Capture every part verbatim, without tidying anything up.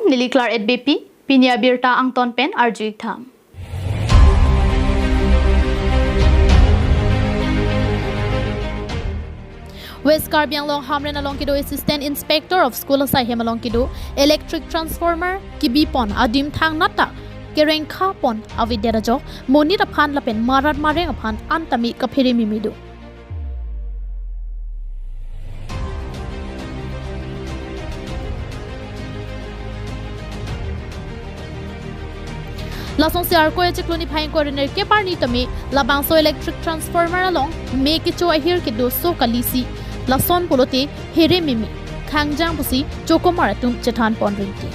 Neli Claret Beypi, pini abirta angton pen arju-ik tha. West Karbi Anglong Hamren along kedo Assistant Inspector of School asaihem along kedo electric transformer kebi pon adim thangnat ta kerengkha pon avedet ajok monit aphan lapen marat mareng aphan an tame kaphere meme do. Lasonsi Arkoi achiklo niphai ingkoi ra nerkep arni tame labangso electric transformer along me kecho ahir kedo so kalisi, lason pulote here meme khangjang pusi chokomar atum chethan pon rinti.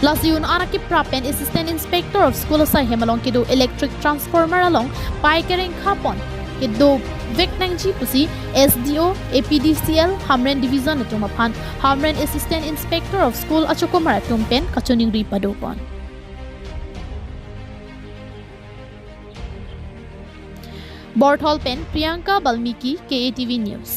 Lasi un-an akiprap pen Assistant Inspector of School asaihem along kedo electric transformer along pai kerengkha pon kedovek nangji pusi S D O A P D C L Hamren Division atum aphan Hamren Assistant Inspector of School achokomar atum pen kachiningri pado pon. Borthol pen Priyanka Balmiki, K A T V News.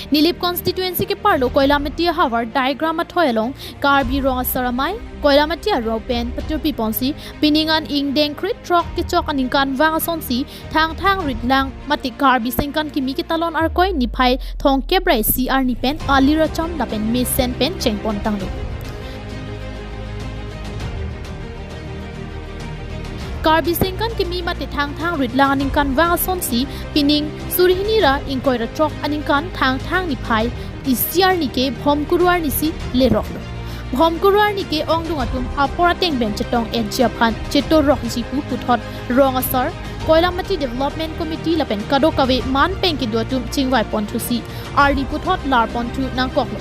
Nilip constituency keparlo Koilamati ahavar Diagram athoi along Karbi Rong Asar Amei, Koilamati arong pen patirpi ponsi, pining an ingdeng krethrok kechok aningkanvang asonsi, Thangthang Ritlang mate Karbi Sengkan Kimi ketalon Arkoi niphai thomkep ra isi arni pen alir acham lapen mesen pen chengpon tanglo. Karbi Sengkan Kimi mate Thangthang Ritlang aningkanvang asonsi pining suri hini ra ingkoi ra throk aningkan Thangthang niphai isi arni ke Bhomkuru arnisi leroklo. Bhomkuru arni ke ongdung atum apor ateng pen chetong-etji aphan chetorokji pu puthot Rong Asar, Koilamati Development Committee lapen kadokave man peng kedo atum chingvai ponthusi arni puthot lar ponthu nangkoklo.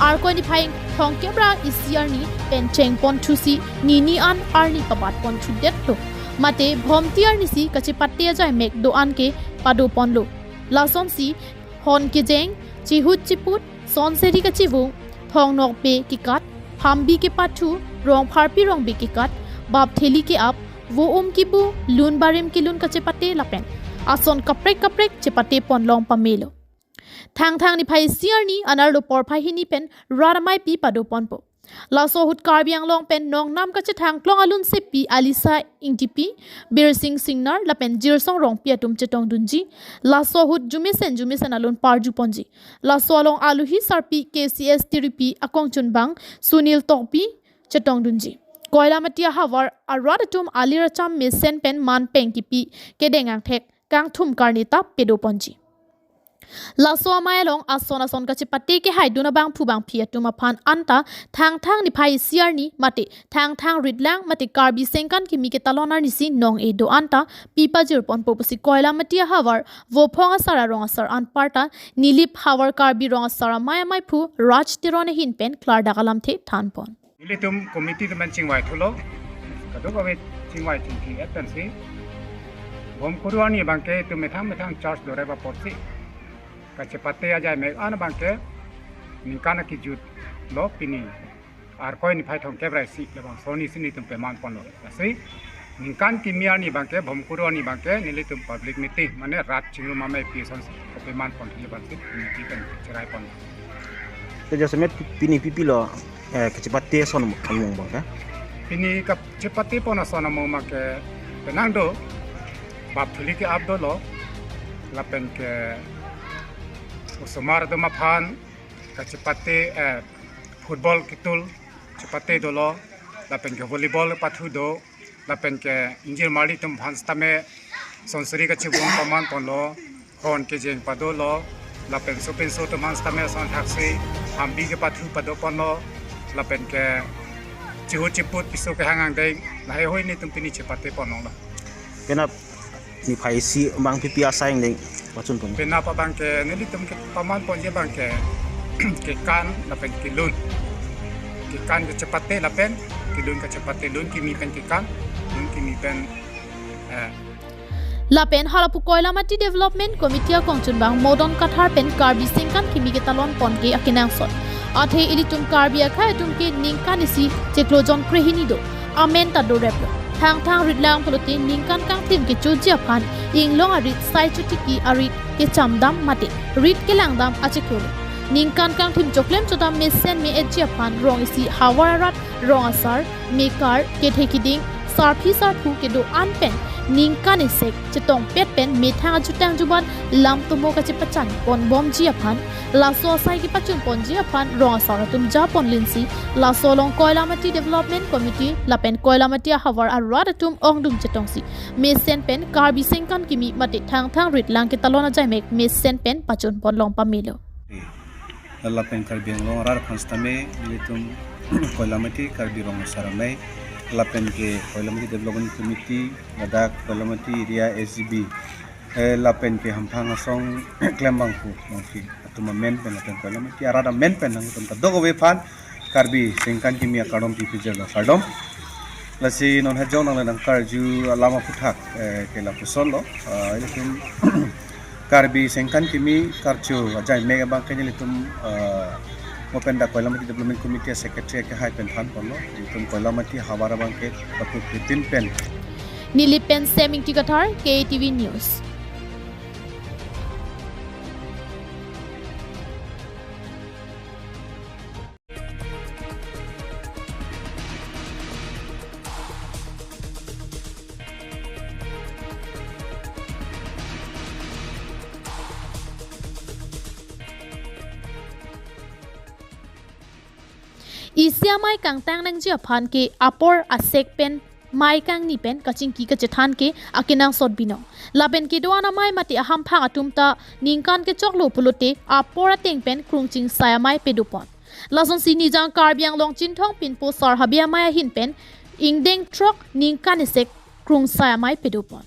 Arkoi niphai thomkep ra isi arni pen chengponthusi nini an arni pabat ponthudetlo. Mate Bhomti arnisi kachepate ajai mek do-an ke pado ponlo. Lasonsi hon kejeng, chihut chiput, sonseri kachivung, thong nokbe kekat, hambi kepathu, rong pharpi rongbe kekat, bap theli ke-ap, vo um kibu, lun barim kelun kachepate lapen ason kaprek kaprek chepate pon long pamelo. Thangthang niphai isi arni anerlo porphai hini pen rat ameipi pado ponpo. Laso ahut Karbi Anglong pen nongnam kachethang klong alunsepi Alisa Ingtipi, Birsing Singnar lapen Jirsong Rongpi atum chetongdunji. Laso ahut jumesen jumesen alun parju ponji. Laso along aluhi sarpi K C S tiripi akongchunbang Sunil Tokbi chetongdunji. Koilamati ahavar arat atum alir acham mesen pen man peng kipi kedeng angthek kangthum karni ta pado ponji. Laso amei along ason ason kachepate kehaidun abangphu bangphi atum aphan anta Thangthang niphai isi arni mate Thangthang Ritlang mate Karbi Sengkan Kimi ketalon arnisi nong-e do-an ta pi pajir ponpo pusi Koilamati ahavar Vophong Asar arong asar anparta Nilip havar Karbi Rong Asar Amei ameiphu Raj Teron ahin pen klardak alamthe than pon. Ilitum committee atum pen chingvai thulo. Kadokave chingvai chingki et pensi Bhomkuru arni abangke itum methang methang church dorep apotsi kachepate ajai mek an abangke ningkan akejut lo pini Arkoi niphai thomkep ra isi labangso arnisi nelitum peman ponlo. Lasi ningkan kimi arni abangke, Bhomkuru arni abangke nelitum public meeting, mane rat chingrum ameipi ason kopi man pon thili abangsi committee pen cherai pon. Te jasemet pini pipilo, eh, kachepate ason amung abangke? Pini kachepate pon ason amung abangke penang do, bap theli ke-ap dolo, lapen ke osomar atum aphan kachepate, eh, football ketul chepate dolo, lapen ke volleyball pathu do, lapen ke ingjir marli atum aphan sitame sonseri kachivung paman ponlo, hon kejeng padolo, lapen sopinso atum aphan sitame ason thaksi hambi kepathu pado ponlo, lapen ke chihut chiput piso kehang angdeng, lahai hui nelitum pini chepate pon longlo. Penap niphai isi abang pipi asai angdeng pachun pon? Penap abangke nelitum kepaman ponji abangke kekan lapen kelun. Kekan kachepate lapen kelun kachepate, lun kimi pen kekan, lun kimi pen, eh. Lapen halapu Koilamati Development Committee akongchunbang Modon Kathar pen Karbi Sengkan Kimi ketalon pon ke akenangsot Athe ilitum Karbi akhei atum ke ningkan isi chiklo jon krehini do. Amen ta doreplo. Thangthang ritlang pulote ningkan kangthim kechoji aphan inglong arit sai chotiki arit kechamdam mate rit kelangdam achiklo. Ningkan kangthim choklem chodam mesen me-etji aphan rong isi havar arat, rong asar, mekar, kethe kiding, sarpi sarpo kedo-an pen ningkan isek chetongpet pen methang ajutang juban lam tomo kachepachan ponbomji aphan, laso asai kepachun ponji aphan rong asar atum japon linsi, laso along Koilamati Development Committee lapen Koilamati ahavar arat atum ongdung chetongsi mesen pen Karbi Sengkan Kimi mate Thangthang ritlang ketalon ajaimek mesen pen pachun ponlong pamelo. Lapen Karbi Anglong arat aphan sitame nelitum Koilamati Karbi Rong Asar Amei lapen ke Koilamati Development Committee, ladak Koilamati Area S G B, eh, lapen ke hamphang asong klembangphu mangphi atum amen pen lapen Koilamati arat amen pen nangtum kadokave aphan Karbi Sengkan Kimi akardom pipijirlo, kardom. Lasi non hajong nangli nangkarju alam aphuthak, eh, ke lapuson lo, ah, ilitum Karbi Sengkan Kimi karcho ajaimek abang ke nelitum, ah, mo pen dak Koilamati Development Committee Secretary akehai pen than ponlo, ilitum Koilamati havar abang ke patut kritin pen. Nilip pen Seming Tikathar, K T V News. Isi amei kangtang nangji aphan ke apor asek pen mei kangni pen kachingki kachethan ke akenangsot binong. Lapen kedo-an amei mate ahamphang atum ta ningkan kechoklo pulote apor ateng pen krung chingsai amei pedopon. Lasonsi Nijang Karbi Anglong Chinthong Pinpo Sar Habe Amei ahin pen ingdeng throk ningkan isek krung sai amei pedopon.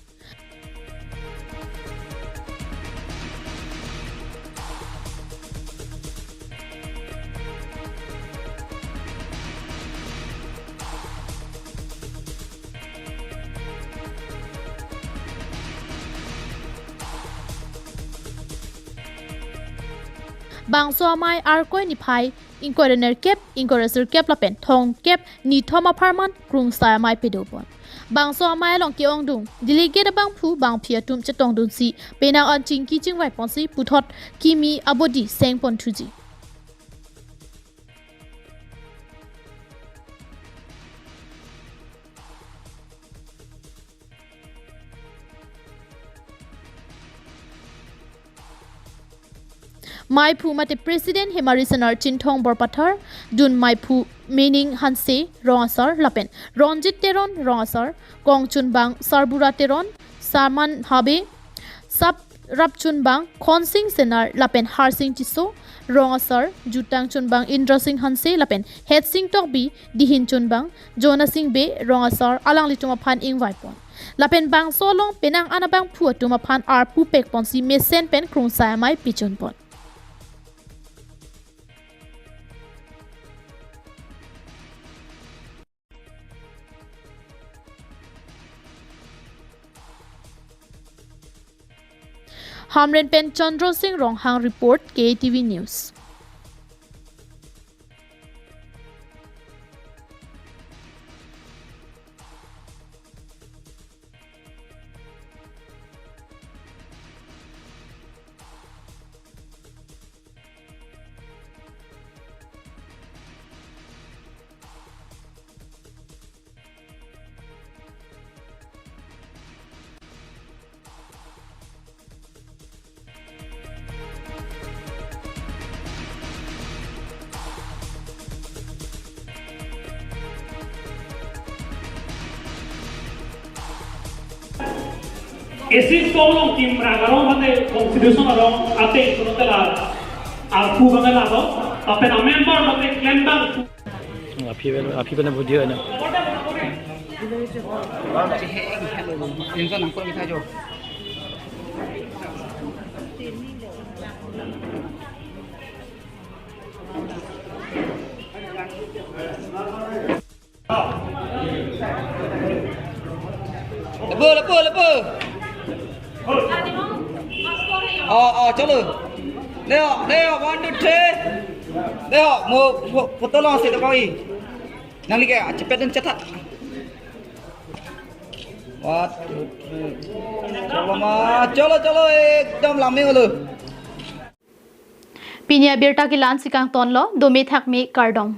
Bangso amei Arkoi niphai ingkoi ra nerkep, ingkoi ra sirkep lapen thomkep nithom apharman krung sai amei pedopon. Bangso amei along ke-ongdung delegate abangphu bangphi atum chetongdunsi penang an chingki chingvai ponsi puthot kimi abodi sengpon thuji. Meiphu mate President Hemari Senar Chinthong Borpathar, dun meiphu Mening Hanse rong asar lapen Ronjit Teron rong asar, kongchunbang Sarbura Teron, Sarman Habe, sap rapchunbang Khonsing Senar lapen Harsing Tisso rong asar, jutang chunbang Indra Singh Hanse lapen Hetsing Tokbi, dihin chunbang Jonasing Bey rong asar alanglitum aphan ingvaipon. Lapen bangso along penang an abangphu atum aphan arpu pekponsi mesen pen krung sai amei pechunpon. Hamren pen Chandra Singh Ronghang report, K T V News. Isi tolong tim ragarong mate constitution arong ate kono tela arpu bangala do, apen amember mate klembang. Aphi pen, aphi pen video na. Insan nangkok kita jo. Lepo, lepo, lepo. Oh, oh, chalo. Leo, leo, one, two, three. Deo, mo pho- photo long si dokoi. Nangli ke chepet dun chetha. One, two, three. Cholo ma, cholo cholo, ekdom lame olo. Pini abirta ke la-an si kangtonlo, dome thakme, kardom.